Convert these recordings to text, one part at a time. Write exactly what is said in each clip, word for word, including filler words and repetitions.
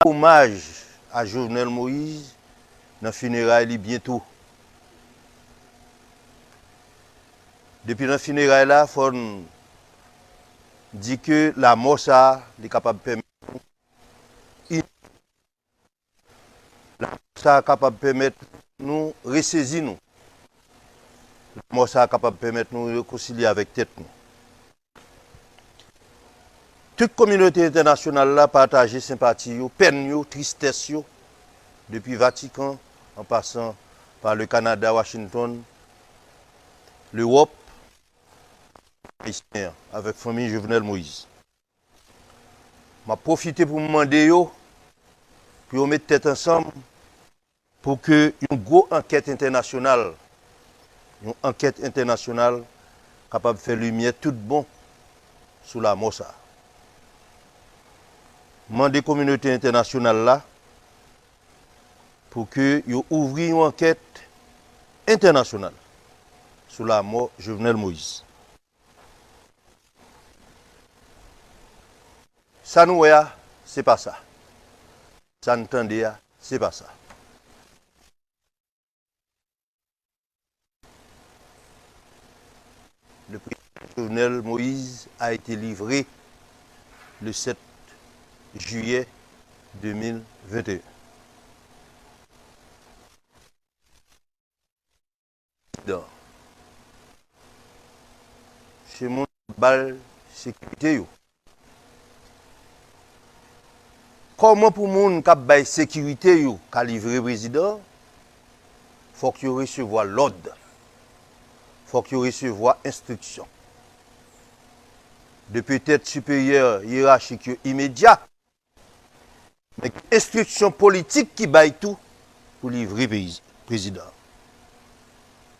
omaj a Jovenel Moïse nan fineray li byento. Depi nan fineray la, fò n di ke lamò sa a, li kapab pèmèt nou ini. Lamò sa a kapab pèmèt nou resezi nou. Lamò sa a kapab pèmèt nou rekonsilye avèk tèt nou. Tout kominote entènasyonal la pataje senpati yo, pèn yo, tristès yo, depi Vatikan, an pasan pa le Kanada, Washington, Lewòp, ayisyen an, avèk fanmi Jovenel Moïse. M ap pwofite pou m mande yo, pou yo met tèt ansanm, pou ke yon gwo ankèt entènasyonal, yon ankèt entènasyonal kapab fè limyè tout bon sou lamò sa a. Mande kominote entènasyonal la pou ke yo ouvri yon ankèt entènasyonal sou lamò Jovenel Moïse. Sa nou wè a, se pa sa. Sa n tande a, se pa sa. Le président Jovenel Moïse a été livré le sept juillet deux mille vingt et un. Prezidan. Se moun k ap ba l sekirite yo. Kòman pou moun k ap bay sekirite yo ka livre prezidan? Fòk yo resevwa lòd. Fòk yo resevwa enstriksyon de petèt siperyè yerachik yo imedya. Men gen enstriksyon politik ki bay tou pou livre peyi, prezidan.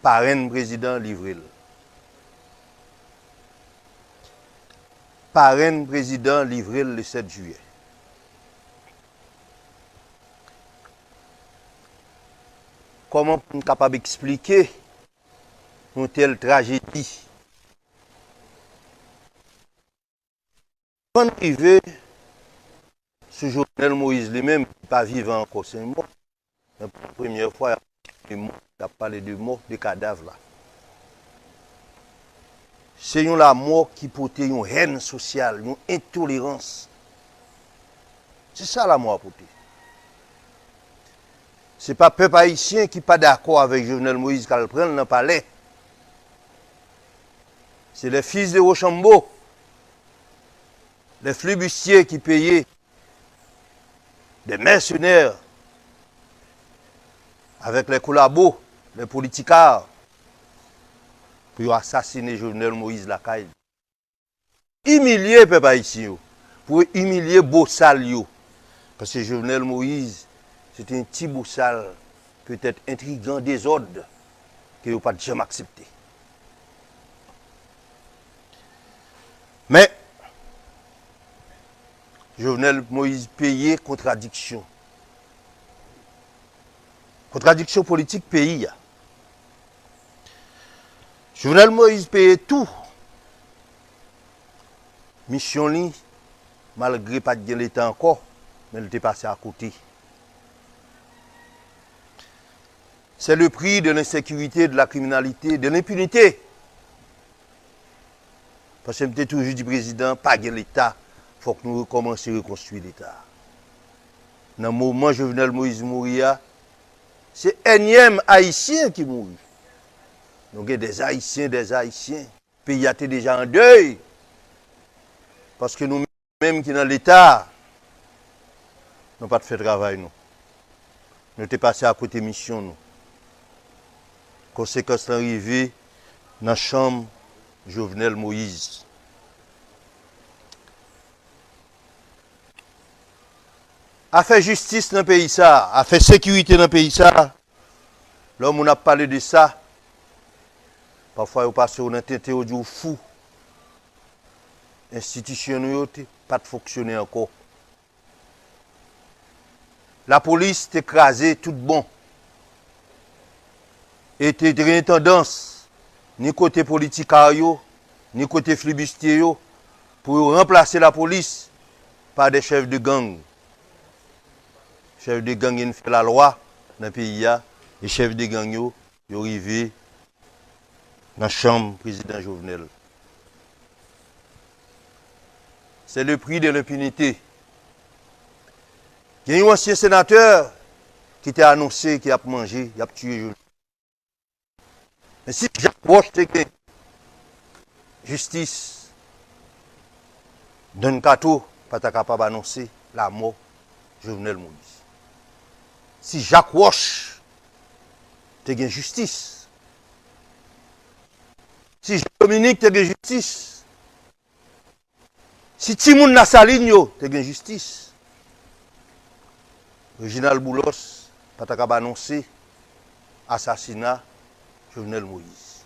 Parenn prezidan livre l. Parenn prezidan livre l le sept juillet. Kòman pou n kapab eksplike yon tèl trajedi? Ann rive sou Jovenel Moïse li menm, ki pa vivan ankò, se yon mò. Men pou la premyè fwa, y ap pale de mò, y ap pale de mò, de kadav la. Se yon lamò ki pote yon hèn sosyal, yon entolerans. Se sa lamò a pote. Se pa pèp ayisyen ki pa dakò avèk Jovenel Moïse k al pran l nan palè. Se les fils de Rochambeau, les flibustiers ki peye, des mercenaires avec les collabos, les politicards, pou yo asasine Jovenel Moïse lakay li. Imilye pèp ayisyen yo, pou yo imilye bosal yo. Paske Jovenel Moïse, se te yon ti bosal, petèt entrigan, dezòd, ke yo pa t janm aksepte. Men, Jovenel Moïse peye kontradiksyon. Kontradiksyon politik peyi a. Jovenel Moïse peye tou misyon li, malgre pa t gen Leta ankò, men l te pase akote. C'est le prix de l'insécurité, de la criminalité, de l'impunité. Paske m te toujou di prezidan, pa gen Leta, fòk nou rekòmanse rekonstwi Leta. Nan moman Jovenel Moïse mouri a, se ènyèm Ayisyen ki mouri. Nou gen des Haïtiens, des Haïtiens. Peyi a te deja an dèy. Paske nou menm ki nan Leta a, nou pa t fè travay nou. Nou te pase akote misyon nou. Konsekans lan rive nan chanm Jovenel Moïse. Afè jistis nan peyi sa a, afè sekirite nan peyi sa a, lè moun ap pale de sa, pafwa yo pase w nan tenten, yo di w fou. Enstitisyon nou yo te, pa t fonksyone ankò. Lapolis te kraze tout bon. E te, te gen tandans, ni kote politikar yo, ni kote flibistye yo, pou yo ranplase lapolis pa de chèf de gang. chèf de gang vin fè lalwa nan peyi a, e chèf de gang yo, yo rive nan chanm prezidan Jovenel. C'est le prix de l'impunité. Gen yon ansyen senatè ki te anonse ke y ap manje, y ap tiye Jovenel. Men si Jacques Roche te gen jistis, Don Kato pa ta kapab anonse lamò Jovenel Moïse. Si Jacques Roche te gen jistis, si Jean Dominique te gen jistis, si timoun Lasalin yo te gen jistis, Reginald Boulos pa ta kab anonse asasina Jovenel Moïse.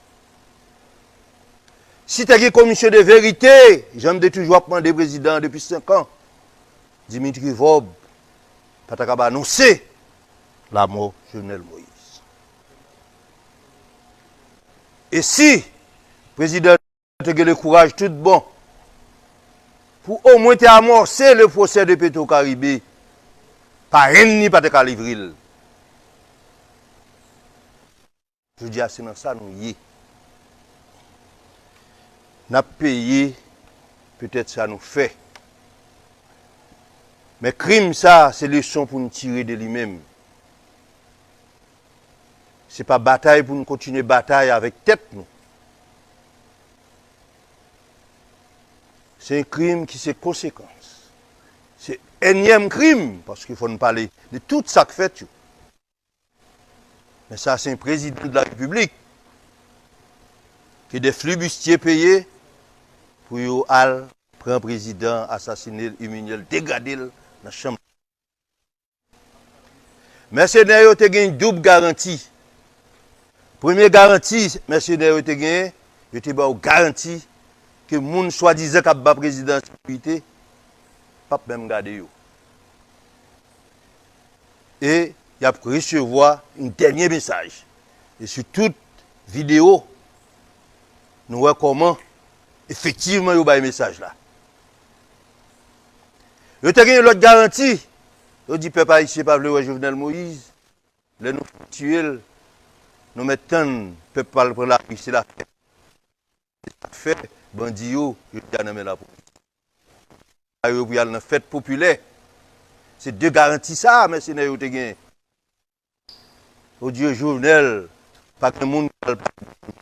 Si te gen komisyon de verite, jan m te toujou ap mande prezidan an depi senk an, Dimitri Vorbe pa ta kab anonse lamò Jovenel Moïse. E si prezidan te gen le kouraj tout bon pou omwen te amòse le pwosè de Petro Caribe, parenn li pa te ka livre l. Jodi a, se nan sa nou ye. N ap peye petèt sa nou fè. Men krim sa, se leson pou n tire de li menm. Se pa batay pou n kontinye batay avèk tèt nou. Se yon krim ki se konsekans. Se ènyèm krim, paske fò n pale de tout sa k fèt yo. Men sa se yon prezidan de la repiblik ke de flibistye peye pou yo al pran prezidan, asasine l, imilye l, degrade l nan chanm. Mèsenè yo te gen doub garanti. Premye garanti mèsenè yo te genyen, yo te ba w garanti ke moun swadizan k ap ba prezidan an sekirite p ap menm gade yo. E y ap resevwa yon dènye mesaj. E sou tout videyo, nou wè kòman efektivman yo bay mesaj la. Yo te gen yon lòt garanti. Yo di pèp ayisyen pa vle wè Jovenel Moïse. Lè nou fin tiye l, nou mèt tann pèp pa al pran lari, se la fèt. Se sa k fè bandi yo, yo deja nan men lapolis. Yo pou y al nan fèt popilè. Se de garanti sa a mèsenè yo te gen. Yo di yo Jovenel, pa gen moun k al pran.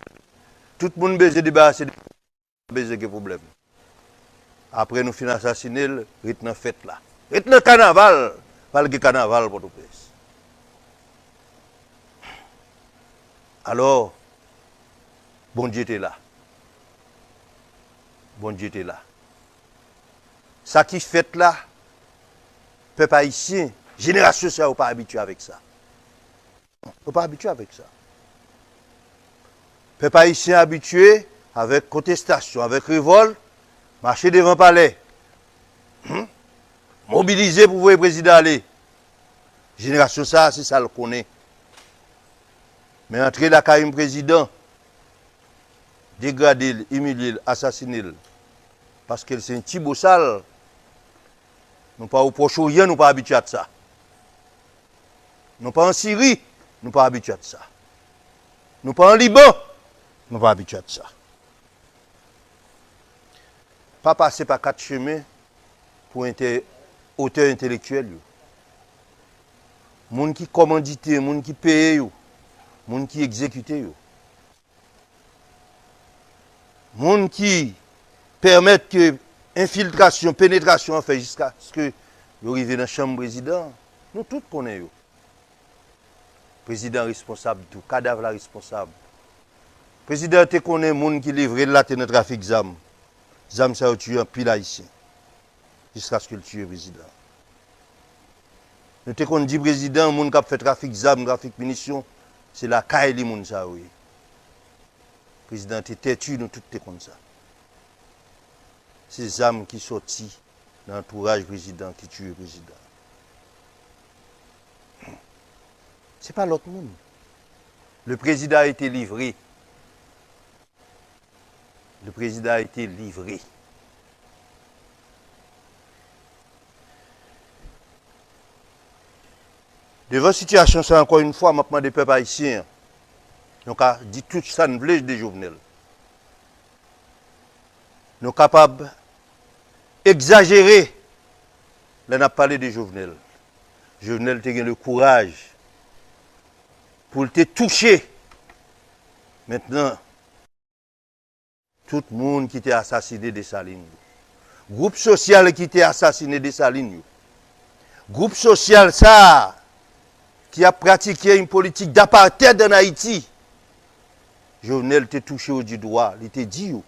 Tout moun bezwen debarase de, bezwen gen pwoblèm. Apre nou fin asasine l, ret nan fèt la. Ret nan kanaval, pral gen kanaval Pòtoprens. Alò, Bondye te la. Bondye te la. Sa ki fèt la, pèp ayisyen, jenerasyon sa yo pa abitye avèk sa. Yo pa abitye avèk sa. Pèp ayisyen abitye avèk kontestasyon, avèk revòlt, mache devan palè. Hmm? Mobilize pou voye prezidan ale. Jenerasyon sa a, se sa l konnen. Men antre lakay yon prezidan, degrade l, imilye l, asasine l, paske l se yon ti bosal, nou pa o Pwòch Oryan, nou pa abitye ak sa. Nou pa an Siri, nou pa abitye ak sa. Nou pa an Liban, nou pa abitye ak sa. Pa pase pa kat chemen pou ente-, otè entelektyèl yo. Moun ki kòmandite, moun ki peye yo, moun ki egzekite yo. Moun ki pèmèt ke enfiltrasyon, penetrasyon an fèt jiskaske yo rive nan chanm prezidan an. Nou tout konnen yo. Prezidan responsab tou, kadav la responsab. Prezidan te konnen moun ki livre l la te nan trafik zam. Zam sa yo tiye anpil Ayisyen. Jiskaske l tiye prezidan. Nou te konn di prezidan, moun k ap fè trafik zam, trafik minisyon, se lakay li moun sa yo ye. Prezidan te tèti, nou tout te konn sa. Se zam ki sòti nan antouraj prezidan ki tiye prezidan. Se pa lòt moun. Le président a été livré. Le président a été livré. Devan sitiyasyon sa, ankò yon fwa, m ap mande pèp ayisyen an, nou ka di tout sa n vle de Jovenel. Nou kapab egzajere lè n ap pale de Jovenel. Jovenel te gen le kouraj pou l te touche. Mentnan, tout moun ki te asasine Desalin yo. Gwoup sosyal ki te asasine Desalin yo. Gwoup sosyal sa a ki ap pratike yon politik d'apartheid ann Ayiti. Jovenel te touche yo di dwa, li te di yo.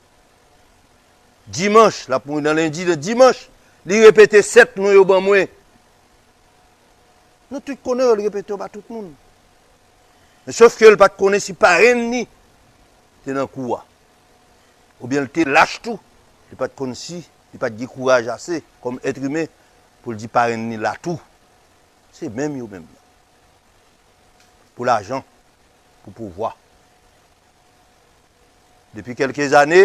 Dimanch, l ap mouri nan lendi, nan dimanch, li repete sèt non yo ban mwen. Nou tout konnen yo, li repete yo ba tout moun. Men sof ke l pa t konnen si parenn li te nan kou a. Oubyen l te lach tou. Li pa t konn si, li pa t gen kouraj ase kòm èt imen pou l di parenn li la tou. Se menm yo menm nan. Pou lajan, pou pouvwa. Depi kèlke zane,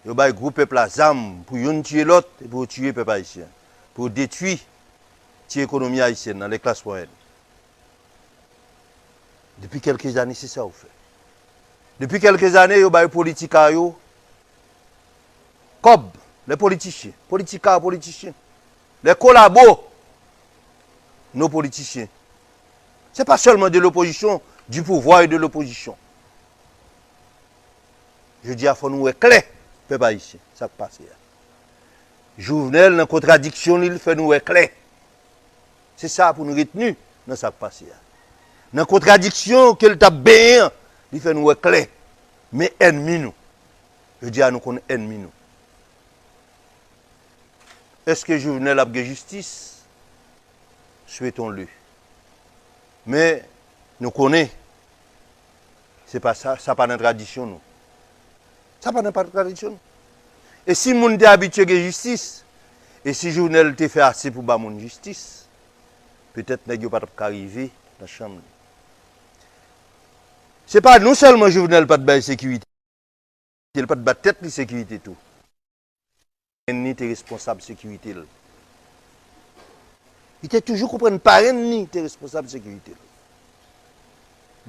yo bay gwo pèp la zam pou youn tiye lòt, epi yo tiye pèp ayisyen, pou yo detwi ti ekonomi ayisyèn nan, lè klas mwayèn. Depi kèlke zane, se sa yo fè. Depi kèlke zane, yo bay politika yo kòb, lè politisyen, politika, politisyen, lè kolabo, nos politiciens. Se pa sèlman de l'opposition, du pouvoir et de l'opposition. Jodi a, fò nou wè klè, pèp ayisyen, sa k pase a. Jovenel, nan kontradiksyon li, l fè nou wè klè. Se sa pou nou retni nan sa k pase a. Nan kontradiksyon ke l t ap benyen an, li fè nou wè klè. Men ènmi nou. Jodi a, nou konn ènmi nou. Èske Jovenel ap gen jistis? Souhaitons-le. Men, nou konnen, se pa sa, sa pa nan tradisyon nou. Sa pa nan pa tradisyon nou. E si moun te abitye gen jistis, e si Jovenel te fè ase pou ba moun jistis, petèt nèg yo pa t ap ka rive nan chanm li. Se pa nou sèlman Jovenel pa t bay sekirite, li pa t ba tèt li sekirite tou. Parenn li te responsab sekirite l. Li te toujou konprann parenn li te responsab sekirite l.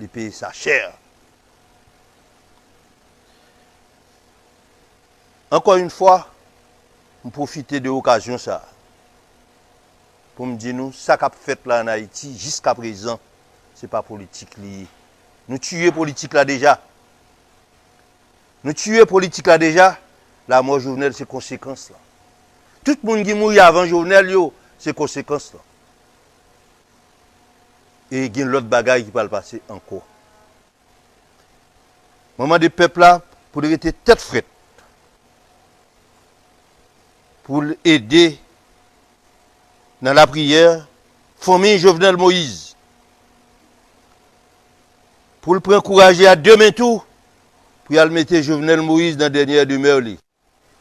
Li peye sa chè. Ankò yon fwa, m pwofite de okazyon sa a pou m di nou, sa k ap fèt la ann Ayiti, jiskaprezan, se pa politik li ye. Nou tiye politik la deja. Nou tiye politik la deja, lanmò Jovenel se konsekans lan. Tout moun ki mouri avan Jovenel yo, se konsekans lan. E gen lòt bagay ki pral pase ankò. Mwen mande pèp la pou l rete tèt frèt, pou l ede nan lapriyè fanmi Jovenel Moïse, pou l pran kouraj li a de men tou, pou y al mete Jovenel Moïse nan dènyè demè li.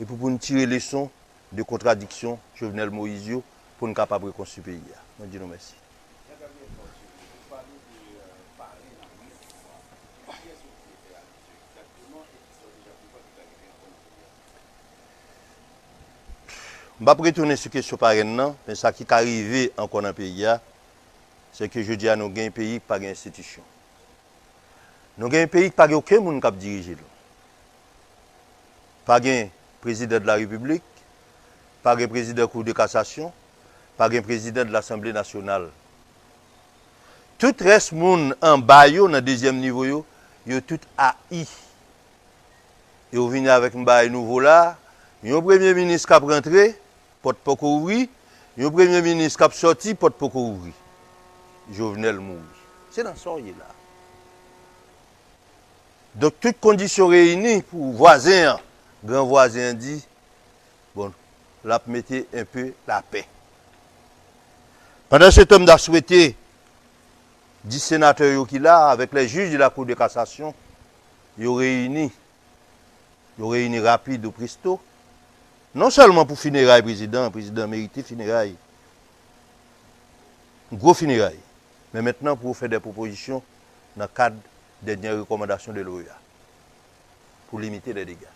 Epi pou n tire leson de kontradiksyon Jovenel Moïse yo, pou n kapab rekonstwi peyi a. Mwen di nou mèsi. M p ap retounen sou kesyon parenn nan, men sa ki ka rive ankò nan peyi a, se ke jodi a nou gen yon peyi ki pa gen enstitisyon. Nou gen yon peyi ki pa gen okenn moun k ap dirije l. Pa gen prezidan de la repiblik, pa gen prezidan kou de kasasyon, pa gen prezidan de lasanble nasyonal. Tout rès moun anba yo, nan dezyèm nivo yo, yo tout ayi. E w vini avèk yon bagay nouvo la, yon premye minis k ap rantre, pòt poko ouvri, yon premye minis k ap sòti, pòt poko ouvri. Jovenel mouri. Se nan sa w ye la. Donk, tout kondisyon reyini pou vwazen an, gran vwazen an di, bon, l ap mete enpe lapè. Pandansetan, m ta swete dis senatè yo ki la, avèk lè jij de la Cour de cassation, yo reyini, yo reyini rapid ou presto, non sèlman pou fineray prezidan, prezidan merite fineray, gwo fineray, men mentnan pou yo fè de pwopozisyon nan kad dènye rekòmandasyon de l'OEA pou limite lè dega.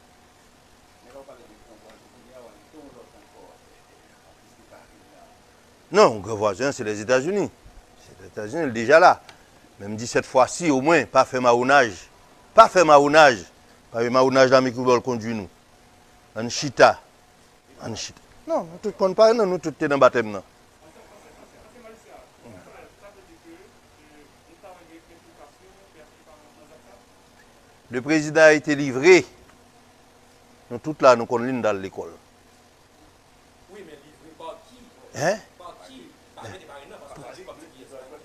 Non, gran vwazen an, se Lèzetazini. Se Etazini, li deja la. Men m di sèt fwa si, omwen, pa fè mawonaj. Pa fè mawonaj. Paske mawonaj la, men ki bò l kondui nou. Ann chita. Ann chita. Non, nou tout konn pa, non, nou tout te nan batèm nan. Le président a été livré. Nou tout la, nou konn li, n t al lekòl. Hein?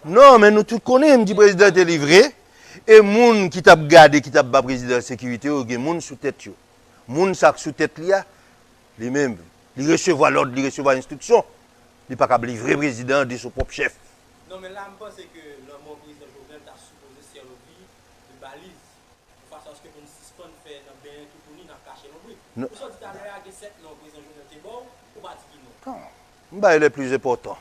Non, men nou tout konnen, m di prezidan te livre, e moun ki t ap gade, ki t ap ba prezidan sekirite yo, gen moun sou tèt yo. Moun sa k sou tèt li a, li menm, li resevwa lòd, li resevwa enstriksyon, li pa kab livre prezidan an de son pwòp chèf. Non, men la, m panse ke lanmò prezidan Jovenel ta sipoze sèvi de baliz. Yon fason aske pou n sispann fè nan benyen toutouni n ap kache lonbrit. Non. Ou sot di talè a, gen sèt non prezidan Jovenel te ba w, ou pa di ki non. Non. M bay les plus importants.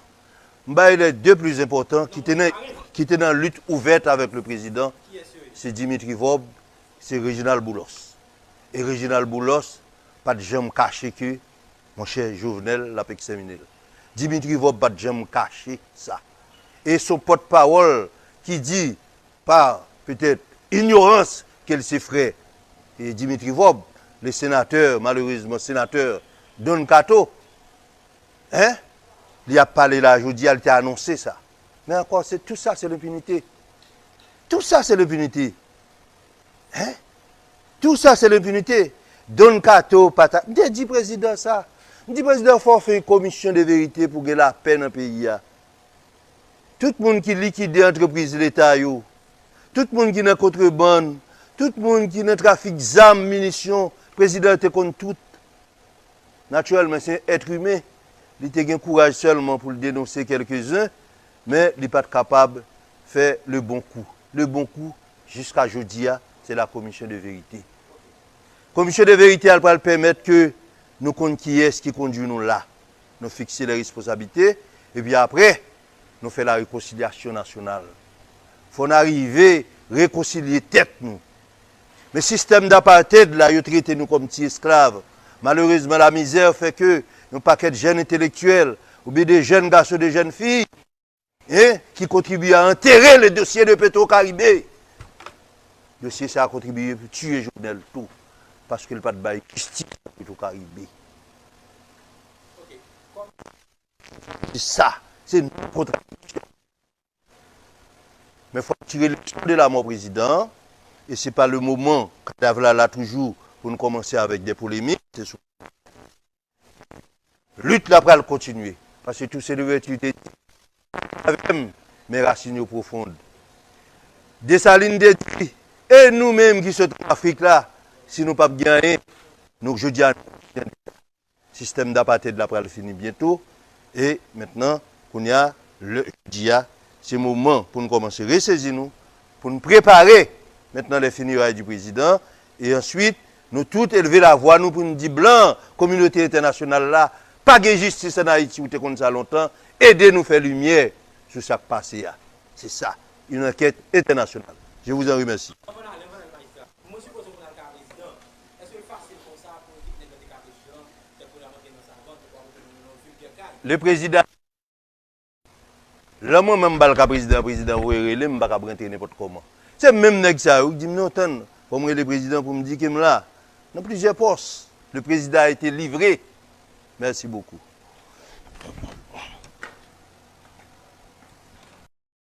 M bay les deux plus importants ki te nan, ki te nan lit ouvèt avèk le prezidan. Kiyès yo ye? Se Dimitri Vorbe, se Reginald Boulos. E Reginald Boulos pa t janm kache ke, monchè, Jovenel l ap ekstèmine l. Dimitri Vorbe pa t janm kache sa. E se yon pòtpawòl ki di pa petèt inyorans ke l se frè e Dimitri Vorbe, le sénateur, malheureusement sénateur Don Kato, hein? Li ap pale la jodi a, li te anonse sa. Men ankò, se tout sa, se lenpinite. Tout sa, se lenpinite. Hein? Tout sa, se lenpinite. Don Kato pa ta, m te di prezidan sa. M di prezidan, fò w fè yon komisyon de verite pou gen lapè nan peyi a. Tout moun ki likide antrepriz leta yo, tout moun ki nan kontrebann, tout moun ki nan trafik zam, minisyon, prezidan te konn tout. Natirèlman, se yon èt imen, li te gen kouraj sèlman pou l denonse kèlkezen, men li pa t kapab fè le bon kou. Le bon kou, jiska jodi a, se la commission de vérité. Commission de vérité a pral pèmèt ke nou konn kiyès ki kondui nou la. Nou fikse lè responsablite, epi apre, nou fè la rekonsilyasyon nasyonal. Fò n arive rekonsilye tèt nou. Men sistèm d'apartheid la, yo trete nou kòm ti esklav. Malerezman, lamizè fè ke yon pakèt jèn entelektyèl, oubyen de jèn gason, de jèn fi, hein, ki kontribye a antere le dosye de Petro Caribe. Dosye sa a kontribye pou tiye Jovenel tou, paske l pa t bay jistis pou Petro Caribe. Se sa, se yon kontradiksyon. Men fò n tire leson de lamò prezidan an, e se pa le moman, kadav la la toujou, pou n kòmanse avèk de polemik, se sou Lit la pral kontinye, paske Toussaint Louverture te di, avè m, men rasin yo pwofon. Desalin te di, e nou menm ki sot ann Afrik la, si nou p ap gen anyen, nou jodi a, nou sistèm d'apartheid la pral fini byento, e mentnan, kounye a, lè, jodi a, se moman pou n kòmanse resezi nou, pou n prepare mentnan les funérailles du président, e answit, nou tout elve lavwa nou pou n di blan, kominote entènasyonal la, pa gen jistis ann Ayiti, ou te konn sa lontan, ede nou fè limyè sou sa k pase a. Se sa, une enquête internationale. Je vous en remercie. Mwen sipoze konn al ka prezidan. Èske l fasil konsa pou ekip nèg nan te ka prezidan? Tèt pou n ap antre nan savann, tèt pou ap antre nan yon vilgè kay. Le président, lè mwen menm m ba l ka prezidan, prezidan voye rele m, m pa kab rantre nenpòt kòman. Se menm nèg sa yo ki di m, non, tann, fò m rele prezidan pou m di ke m la. Nan plizyè pòs, le président a été livré. Merci beaucoup.